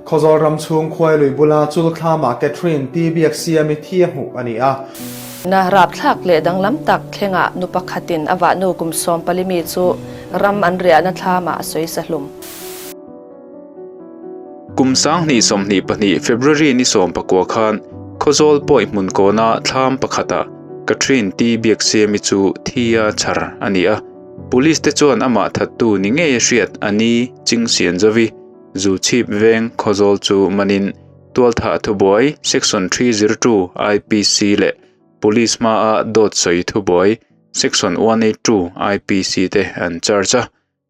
Khawzawl ram chhung khuai lui bula Chulthlamah Catherine T Biaksiami thi a hmuh a ni a. Na rapthlak leh danglam tak thlengah nu pakhatin a vahnu kum 14 mi chu ram an riahna thlamah a sawi sa hlum. Kum 2022 February ni 19 khan Khawzawl pawi hmun kawna thlam pakhatah Catherine T Biaksiami chu thi a chhar a ni a. Police te chuan amah thattu ni ngei a hriat a ni Chingsian Zovi Zu chhip veng Khawzawl chu manin tualthah thubuai Section 302 IPC leh Police hmaa dawt sawi thubuai Section 182 IPC te an charge a,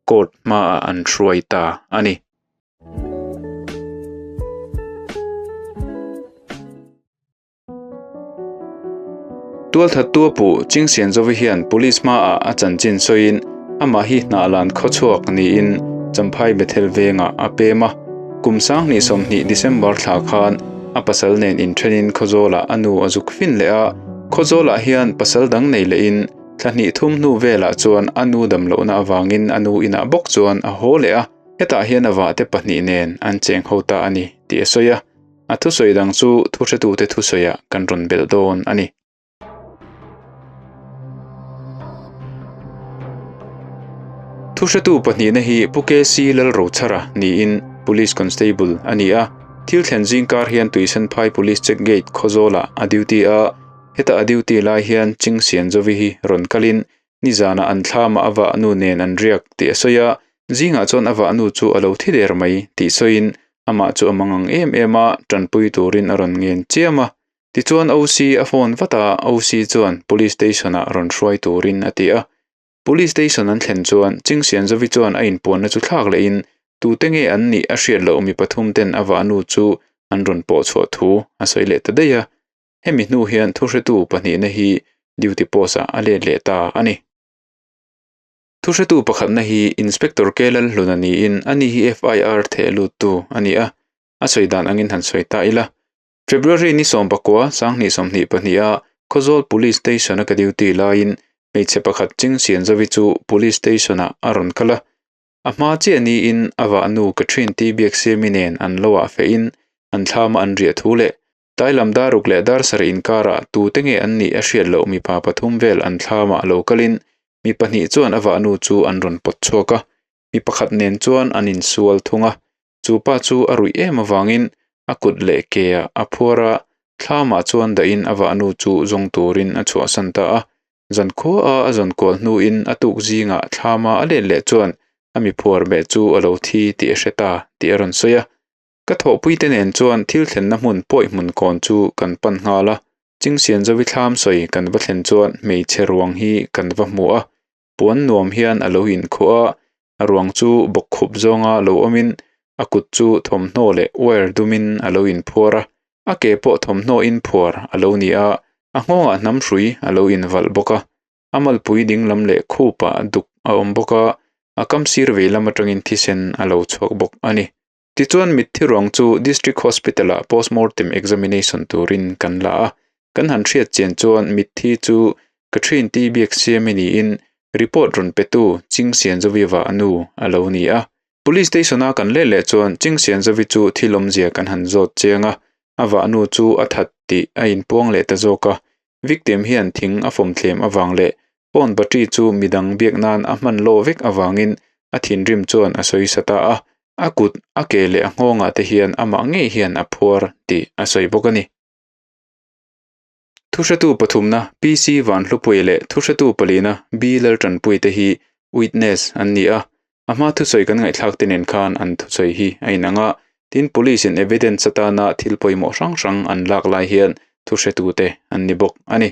court hmaah an hruai ta a ni. Tualthattu a puh Chingsian Zovi hian Police hmaah a chanchin sawiin amah hi hnahlan khawchhuak niin Champhai Bethel vengah a pem a. Kum 2020 December thla khan a pasal nen inthenin Khawzawlah a nu a zuk fin leh a. Khawzawlah hian pasal dang nei lehin thla hnih thum hnu velah chuan a nu dam lohna avangin a nu inah bawk chuan a haw leh a. Hetah hian a vahte pahnih nen an cheng ho ta a ni tih a sawi a. A thusawi dang chu thuhretute thusawiah kan rawn belh dawn a ni. Thuhretu pahnihna hi Pu KC Lalrochhara niin Police Constable a ni a. Thil thlen zingkar hian Tuisenphai Police Check Gate Khawzawlah a duty a. Heta a duty lai hian Chingsian Zovi hi rawn kalin nizanah an thlamah a vahnu nen an riak tih a sawi a. Zingah chuan a vahnu chu a lo thi der mai tih sawiin amah chu a mangang em em a, tanpui turin a rawn ngen chiam a. Tichuan OC a phone vat a, OC chuan Police Station ah rawn hruai turin a ti a. Police Station an thlen chuan Chingsianzovi chuan a inpuanna chu thlak lehin tute nge an nih a hriat loh mi pathum ten a vahnu chu an rawn pawh chhuah thu a sawi leh ta daih a. Hemi hnu hian thuhretu pahnihna hi duty post ah a let leh ta a ni. Thuhretu pakhatna hi Inspector K Lalhluna niin ani hi FIR theh luttu a ni a, a sawi dan angin han sawi ta ila. February ni 19, 2022 a Khawzawl Police Station a ka duty laiin hmeichhe pakhat Chingsianzovi chu Police Station ah a rawn kal a. A hma chiah niin a vahnu Catherine T Biaksiami nen an lo ah fehin an thlama an riah thu leh Tlailam daruk leh dar sarih inkarah tute nge an nih a hriat loh mipa pathum vel an thlamah lo kalin mi pahnih chuan a vahnu chu an rawn pawt chhuak a, mi pakhat nen chuan an insual thung a. Chu pa chu a ruih em avangin a kut leh ke ah a phuar a, thlamah chuan dahin a vahnu chu zawng turin a chhuahsan ta a. Zankhua a a zawn kual hnuin a tuk zingah thlama a let leh chuan a mi phuar beh chu a lo thi tih a hre ta tih a rawn sawi a. Ka thawhpuite nen chuan thil thlenna hmun pawi hmun kawn chu kan pan nghal a, Chingsianzovi thlam sawi kan va thlen chuan hmeichhe ruang hi kan va hmu a, puan nuam hian a lo inkhuh a, a ruang chu bawkkhup zawnga lo awmin a kut chu thawmhnaw leh wire dumin a lo inphuar a, a ke pawh thawmhnaw inphuar a lo ni a, a nghawngah hnam hrui a lo invalh bawk a. A malpui dinglam leh khupah duk a awm bawk a, a kam sir vei lam atangin thisen a lo chhuak bawk a ni. Tichuan mitthi ruang chu District Hospital ah postmortem examination turin kan la a, kan han hriat chian chuan mitthi chu Catherine T Biaksiami niin report rawn petu Chingsianzoviva a nu a lo ni a. Police station a kan let leh chuan Chingsianzovi chu thil awmzia kan han zawt chiang a, a vahnu chu a that tih a inpuang leh ta zawk a. Victim hian thing a fawmthlem avang leh phone battery chu midang biak nan a hman law vek avangin a thinrim chuan a sawi sa ta a, a kut, a ke leh a nghawngah te hian amah ngei hian a phuar tih a sawi bawk a ni. Thuhretu pathumna PC Vanhlupuii leh thuhretu palina B Laltanpuii te hi witness an ni a, a hma thusawi kan ngaihthlak te nen khan an thusawi hi a inang a, tin police in evidence atana thil pawimawh hrang hrang an lak lai hian thuhretu te an ni bawk a ni.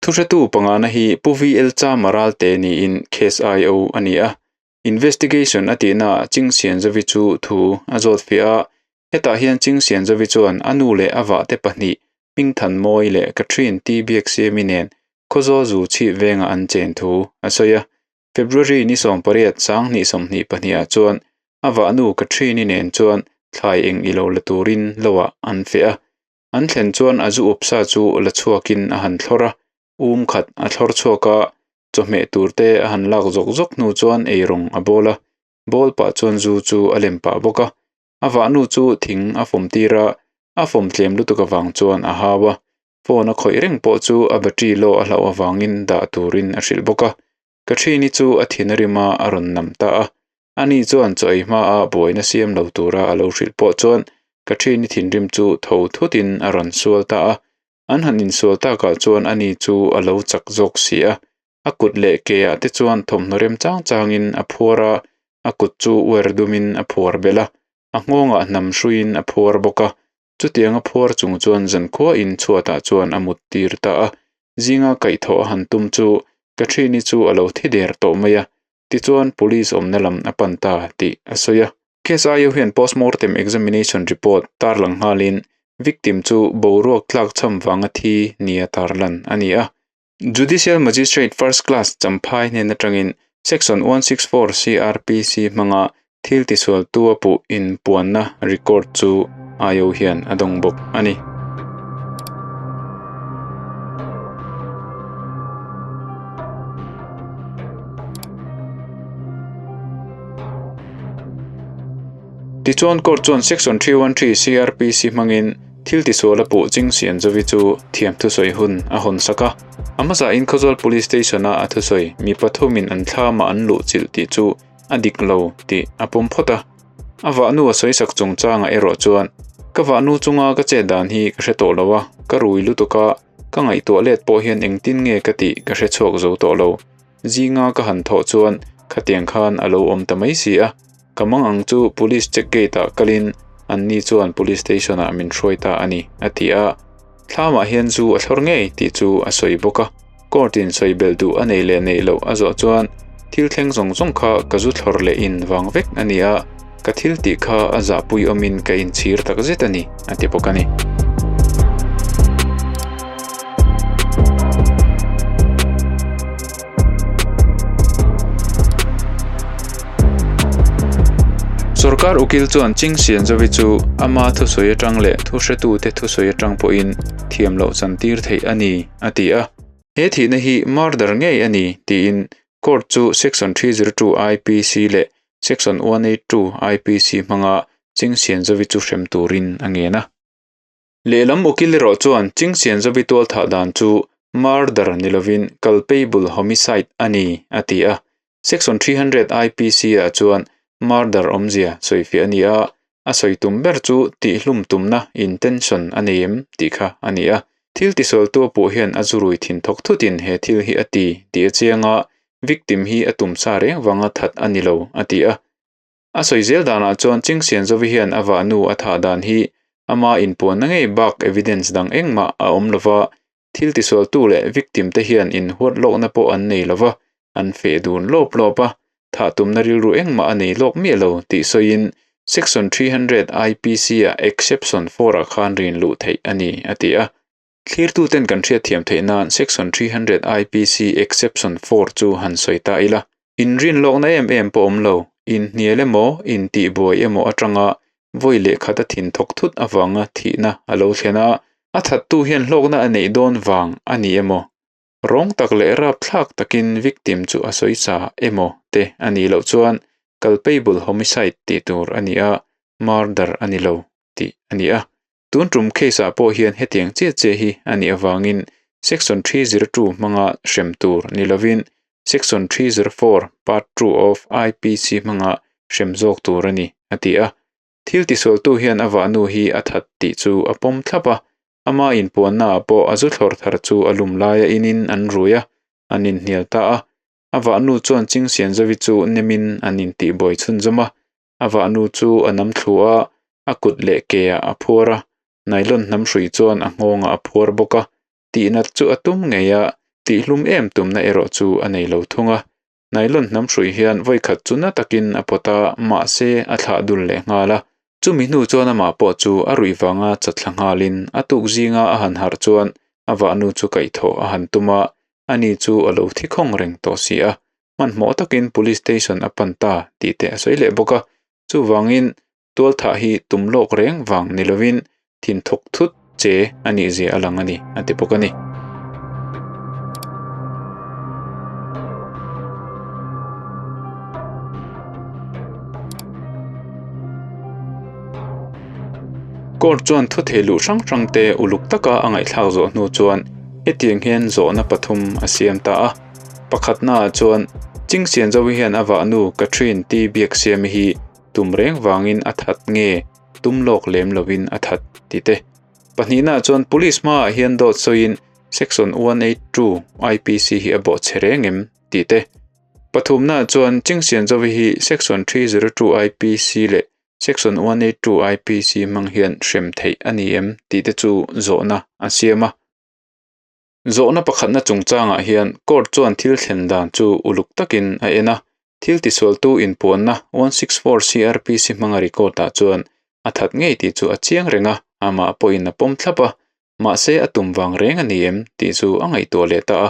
Thuhretu pangana hi Pu VL Chama Ralte niin case IO a ni a, Investigation a tihnaah Chingsianzovi chu thu a zawt fiah a, hetah hian Chingsianzovi chuan a nu leh a vahte pahnih Hmingthanmawi leh Catherine T Biaksiami nen Khawzawl zu chhip vengah an chen thu a sawi a. February ni 18 2022 ah chuan a vahnu Catherine-i nen chuan thlai eng ilo la turin loah an feh a. An thlen chuan a zu up sa chu la chhuakin a han thlawr a, um khat a thlawr chhuak a, chawhmeh tur te a han lak zawk zawk hnu chuan eirawng a bawl a, bawl pah chuan zu chu a lem pah bawk a. A vahnu chu thing a fawm tir a, a fawm tlem lutuk avang chuan a hau a. Phone a khawih reng pawh chu a battery low a hlauh avangin dah turin a hrilh bawk a. Catherine-i chu a thin a rim a, a rawn nam ta a. Ani chuan chaw ei hmaa buaina siam lo tura a lo hrilh pawh chuan Catherine-i thinrim chu tho thutin a rawn sual ta a. An han insual takah chuan ani chu a lo chak zawk si a. A kut leh ke ah te chuan thawmhnaw rem chang changin a phuar a, a kut chu uar dumin a phuar belh a, a nghawngah hnam hruiin a phuar bawk a. Chutianga phuar chung chuan zankhua in chhuatah chuan a mut tir ta a, zinga kaihthawh a han tum chu Catherine-i chu a lo thi der tawh mai a, tichuan police awmna lam a pan ta tih a sawi a. Case aio hian postmortem examination report tarlang nghalin victim chu boruak tlak chham vanga thi nia tarlan a ni a. Judicial Magistrate First Class Champhai hnen atangin Section 164 CrPC hmanga thil tisualtu a puh inpuanna record chu IO hian a dawng bawk a ni. Tichuan Court chuan Section 313 CrPC hmangin Thil tisual a puh ching sian Zovi chu thiam thusawi hun a hawn sak a. A hmasain Khawzawl Police Station-a a thusawi mi pathumin an thlamah an luh chilh tih chu a dik lo tih a pawm phawt a. A vahnu a sawi sak chungchangah erawh chuan, Ka vahnu chunga ka chet dan hi ka hre tawh lo a, ka rui lutuk a, ka ngaihtuah let pawh hian engtin nge ka tih ka hre chhuak zo tawh lo. Zinga ka han thawh chuan khatiang khan a lo awm ta mai si a. Ka mang ang chu Police check gate ah kalin anni chuan Police station ah min hruai ta a ni, a ti a. Thlamah hian zu a thlawr ngei tih chu a sawi bawk a. Court in sawi belh duh a nei leh neih loh a zawh chuan thil thleng zawng zawng kha ka zu thlawr leh in vang vek a ni a, ka thil tih kha a zahpui awmin ka inchhir takzet a ni, a ti bawk a ni. Sorkar ukil chuan Ching Sianzovi chu ama thusawi atang leh thuhretute thusawi atang pawhin thiam loh chantir theih a ni, a ti a. He thihna hi murder ngei a ni, tiin court chu Section 302 IPC leh Section 182 IPC hmanga Ching Sianzovi chu hrem turin a ngen a. Lehlam ukil erawh chuan Chingsianzovi tualthah dan chu murder ni lovin culpable homicide a ni, a ti a. Section 300 IPC ah chuan murder awmzia sawifiah a ni a, a sawi tum ber chu tihlum tumna, intention, a nei em tih kha a ni a. Thil tisualtu a puh hian a zurui thin thawk thutin he thil hi a ti tih a chiang a, victim hi a tum sa reng vanga that a ni lo, a ti a. A sawi zel danah chuan Chingsianzovi hian a vahnu a thah dan hi ama inpuanna ngei bak evidence dang engmah a awm lova, thil tisualtu leh victim te hian inhuat lawkna pawh an nei lova, an feh dun lawp lawp a, thah tumna rilru engmah a nei lawk miah lo tih sawiin Section 300 IPC ah Exception 4 ah khan rin luh theih a ni, a ti a. Thlirtuten kan hriatthiam theih nan Section 300 IPC Exception 4 chu han sawi ta ila. Inrinlawkna em em pawh awm lo, inhnial emaw, intihbuai emaw atanga vawi leh khat a thin thawk thut avanga thihna a lo thlen a, a thattu hian hlawkna a neih dawn vang a ni emaw, rawng tak leh rapthlak takin victim chu a sawi sa emaw te a nih loh chuan culpable homicide tih tur a ni a, murder a ni lo tih a ni a. Tun tum case ah pawh hian hetiang chiah chiah hi a nih avangin Section 302 hmanga hrem tur ni lovin Section 304 Part 2 of IPC hmanga hrem zawk tur a ni, a ti a. Thil tisualtu hian a vahnu hi a that tih chu a pawm thlap a, ama inpuanna ah pawh a zu thlawr thar chu a lum laia inin an rui a, an inhnial ta a. A vahnu chuan Chingsianzovi chu nemin an intihbuai chhunzawm a, A vahnu chu a nam thlu a, a kut leh ke ah a phuar a, nylon hnam hrui chuan a nghawngah a phuar bawk a, tihnat chu a tum ngei a, tihlum em tumna erawh chu a nei lo thung a. Nylon hnam hrui hian vawikhat chu na takin a pawt a, mahse a thlah dul leh nghal a. Chumi hnu chuan amah pawh chu a ruih vanga chatthla nghalin a tuk zinga a han harh chuan a vahnu chu kaihthawh a han tum a, ani chu a lo thi khawng reng tawh si a. Hmanhmawh takin Police Station a pan ta tih te a sawi leh bawk a, chuvangin tualthah hi tum lawk reng vang ni lovin thin thawk thut che a nih zia a lang a ni, a ti bawk a ni. Court chuan thuthei luh hrang hrangte uluk taka a ngaihthlak zawh hnu chuan hetiang hian zawhna pathum a siam ta a. Pakhatnaah chuan Chingsianzovi hian a vahnu Catherine T Biaksiami hi tum reng vangin a that nge tum lawk lem lovin a that tih te. Pahnihnaah chuan Police hmaah hian dawt sawiin Section 182 IPC hi a bawhchhe reng em tih te. Pathumnaah chuan Chingsianzovi hi Section 302 IPC leh Section 182 IPC hmang hian hrem theih a ni em tih te chu zawhna a siam a. Zawhna pakhatna chungchangah hian court chuan thil thlen dan chu uluk takin a en a, thil tisualtu inpuanna 164 CrPC hmanga record ah chuan a that ngei tih chu a chiang reng a, amah pawhin a pawm thlap a, mahse a tum vang reng a ni em tih chu a ngaihtuah leh ta a.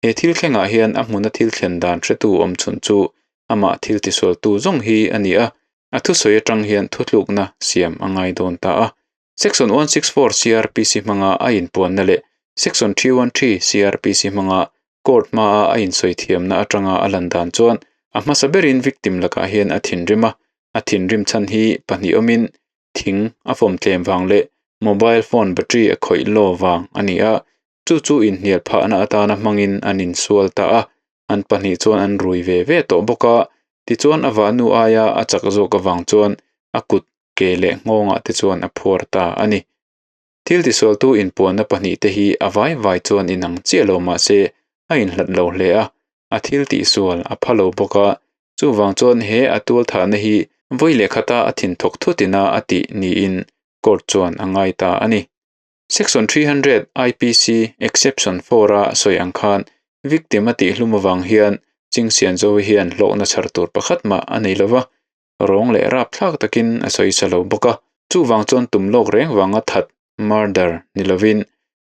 He thil thlengah hian a hmuna thil thlen dan hretu awm chhun chu amah thil tisualtu zawng hi a ni a, a thusawi atang hian thutlukna siam a ngai dawn ta a. Section 164 CrPC hmanga a inpuanna leh Section 313 CrPC hmanga court hmaa a insawi thiamna atanga a lan dan chuan a hmasa berin victim lakah hian a thinrim a, a thinrim chhan hi pahnih awmin thing a fawm tlem vang leh mobile phone battery a khawih law vang a ni a, Chu chu inhnial phahna atana hmangin an insual ta a, an pahnih chuan an rui ve ve tawh bawk a, tichuan a vahnu aia a chak zawk avang chuan a kut ke leh nghawngah te chuan a phuar ta a ni. Thil tisualtu inpuanna pahnih te hi a vai vai chuan inang chiah lo mah se a inhlat lo hle a, a thil tihsual a pha lo bawk a, chuvang chuan he a tualthahna hi vawi leh khata a thinthawk thutina a tih niin court chuan a ngai ta a ni. Section 300 IPC Exception 4 a sawi ang khan victim a tihhlum avang hian Chingsianzovi hian hlawkna chhar tur pakhat mah a nei lova, rawng leh rapthlak takin a sawi sa lo bawk a. Chuvang chuan tum lawk reng vanga that, murder, ni lovin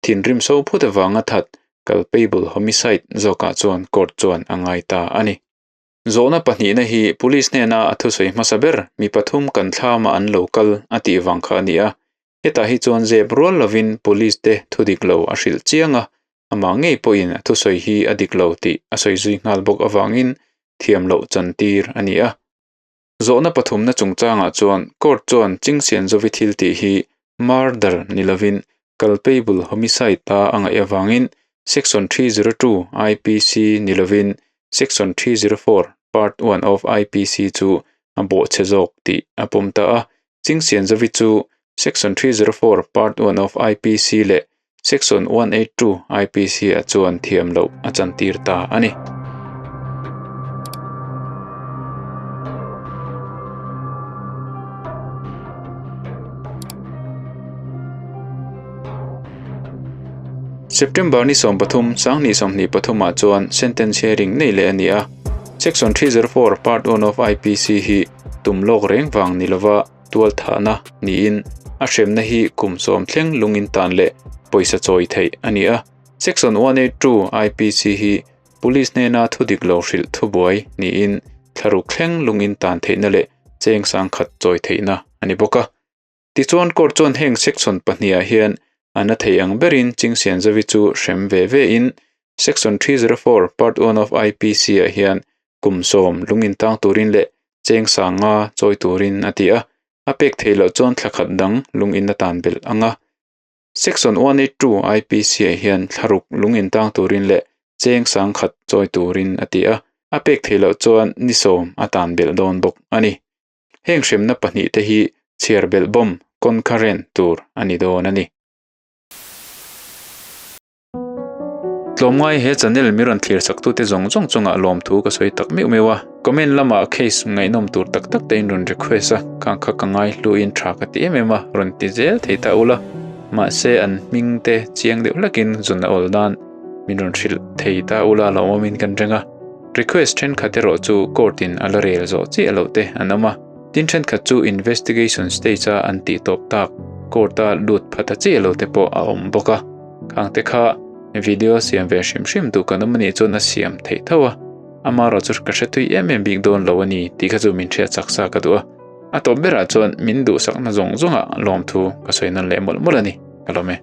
thinrim so phut avanga that, culpable homicide, zawkah chuan court chuan a ngai ta a ni. Zawhna pahnihna hi police hnena a thusawi hmasa ber mi pathum kan thlamah an lo kal a tih vang kha a ni a. Hetah hi chuan zep rual lovin police te thu dik lo a hrilh chiang a, amah ngei pawhin a thusawi hi a dik lo tih a sawi zui nghal bawk avangin thiam loh chantir a ni a. Zawhna pathumna chungchangah chuan court chuan Chingsianzovi thil tih hi murder ni lovin culpable homicide a a ngaih avangin Section 302 IPC ni lovin Section 304 Part 1 of IPC chu a bawhchhe zawk tih a pawm ta a. Chingsianzovi chu Section 304 Part 1 of IPC leh Section 182 IPC ah chuan thiam loh a chantir ta a ni. September ni 13, sanghnih 23 ah chuan sentence hearing nei leh a ni a. Section 304 Part 1 of IPC hi tum lawk reng vang ni lova tual thahna niin a hremna hi kum sawm thleng lungin tan leh pawisa chawi theih a ni a. Section 182 IPC hi Police hnena thu dik lo hrilh thubuai niin thlaruk thleng lungin tan theihna leh cheng sangkhat chawi theihna a ni bawk a. Tichuan court chuan heng section pahnihah hian a na thei ang berin Chingsianzovi chu hrem ve ve in Section 304 Part 1 of IPC ah hian kum sawm lung intang turin leh cheng sanga chawi turin a ti a, a pek theih loh chuan thla khat dang lung in a tan belh ang a. Section 182 IPC ah hian thlaruk lung intang turin leh cheng sang khat chawi turin a ti a, a pek theih loh chuan ni sawm a tan belh dawn bawk a ni. Heng hremna pahnih te hi chhiar belh bawm, concurrent, tur a ni dawn a ni. Tlawmngai he channel mi rawn thlir sak tute zawng zawng chungah lawmthu ka sawi tak meuh meuh a, comment lamah case ngaihnawm tur tak tak te in rawn request a, khang kha ka ngai hluin tha ka ti em em a, rawn ti zel thei ta ula, mahse an hming te chiang deuh hlakin zun a awl nan min rawn hrilh thei ta ula lawmawmin kan reng a, request thenkhat erawh chu court in a la rel zawh chiah loh te an awm a, tin thenkhat chu investigation stage a an tih tawp tak court a lut pha ta chiah lo te pawh a awm bawk a. Khang te kha video siam ve hrim hrim duh kan awm anih chuan a siam theih tho a, amaherawh chu ka hre tui em em bik dawn lo a ni tih kha chu min hriat chak sa ka duh a, a tawp berah chuan min duhsakna zawng zawngah lawmthu ka sawi nawn leh mawlh mawlh a ni, ka lawm e.